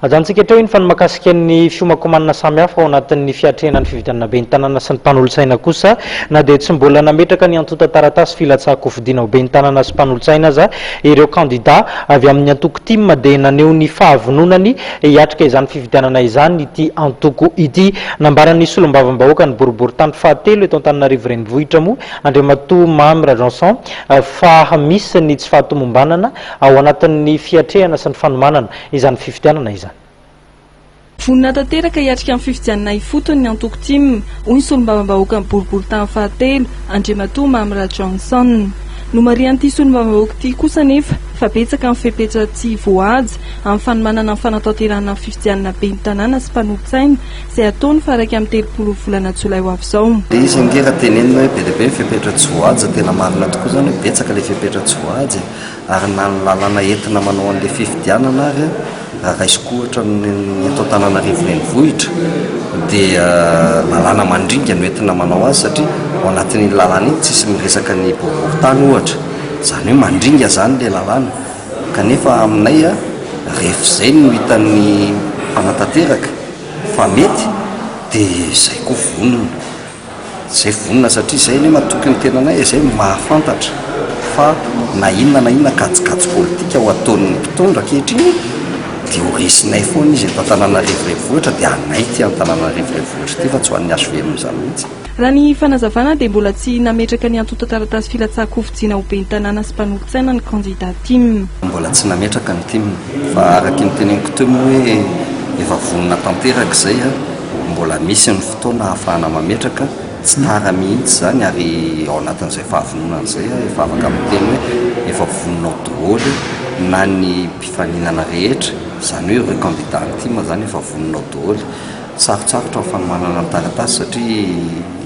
Ajanontsika hatreo iny fa ny mahakasika ny fiomankomanana samihafa ao anatin'ny fiatrehana ny fifidianana ben'ny tanàna sy ny mpanolotsaina kosa, na dia tsy mbola nametraka ny antontan-taratasy filatsahan-kofidina ho ben'ny tanàna sy mpanolotsaina aza ireo kandidà avy amin'ny antoko tim dia naneho ny fahavononany hiatrika izany fifidianana izany ity antoko ity. Nambaran'ny solombavambahoaka ny boriborintany fahatelo eto Antananarivo Renivohitra moa Andriamatoa Mamy Rajohnson fa misy ny tsy fahatomombanana ao anatin'ny fiatrehana sy ny fanomanana izany fifidianana izany. Vonona tanteraka hiatrika ny fifidianana ifotony ny antoko tim, hoy ny solombavambahoakan'ny boriborintany fahatelo, Andriamatoa Mamy Rajohnson. Nomarihan'ity solombavambahoaka ity kosa anefa fa betsaka ny fepetra tsy voahaja amin'ny fanomanana ny fanatanterahana ny fifidianana ben'ny tanàna sy mpanolotsaina izay hatao ny faha 31 volana jolay ho avy izao. Ilay izy ange raha tenenina hoe be dia be ny fepetra tsy voahaja, tena marina tokoa izany hoe betsaka ilay fepetra tsy voahaja e. Ary na ny lalàna entina manao an'ilay fifidianana ary, raha raisiko ohatra ny eto Antananarivo renivohitra, dia lalàna mandringa no entina manao azy satria ao anatin'iny lalàna iny tsisy miresaka ny boriborintany ohatra. Izany hoe mandringa izany ilay lalàna. Kanefa aminay, rehefa izay no hitan'ny mpanatanteraka fa mety dia izay koa vonona. Zay vonona satria zay anie matoky ny tenanay e, zay mahafantatra fa na inona na inona kajikajy politika ho ataon'ny mpitondra ankehitriny dia ho resinay foana izy eto Antananarivo renivohitra dia anay ity Antananarivo renivohitra ity fa tsy ho an'ny HVM izany mihitsy. Raha ny fanazavana dia mbola tsy nametraka ny antontan-taratasy filatsahan-kofidiana ho ben'ny tanàna sy mpanolotsaina ny kandida tim. Mbola tsy nametraka ny tim fa araka ny teneniko teo moa hoe efa vonona tanteraka izay. Mbola misy ny fotoana ahafahana mametraka, tsy tara mihitsy izany ary ao anatin'izay fahavononana izay aho efa afaka miteny hoe efa vonona ao daholo na ny mpifaninana rehetra, izany hoe ireo kandida ny tim izany efa vonona ao daholo. Sarotsarotra ny fanomanana ny taratasy satria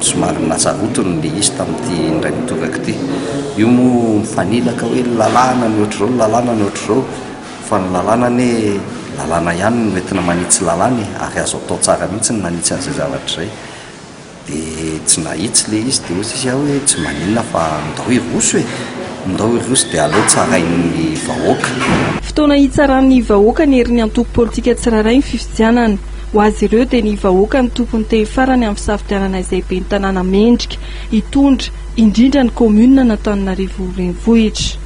somary nasarotiny ilay izy tamin'ity indray mitoraka ity. Io moa mifanilaka hoe ny lalàna ny ohatr'izao, ny lalàna ny ohatr'izao. Fa ny lalàna anie lalàna ihany no entina manitsy lalàna e, ary azo atao tsara mihitsy ny manitsy an'izay zavatra izay. Dia tsy nahitsy ilay izy dia hoy sisa aho hoe tsy maninona fa ndao hiroso e, ndao hiroso dia aleo tsarain'ny vahoaka. Fotoana hitsaran'ny vahoaka ny herin'ny antoko politika tsirairay ny fifidianana. Ho azy ireo dia ny vahoaka no tompon'ny teny farany amin'ny fisafidianana izay ben'ny tanàna mendrika hitondra, indrindra ny kaominina an'Antananarivo Renivohitra.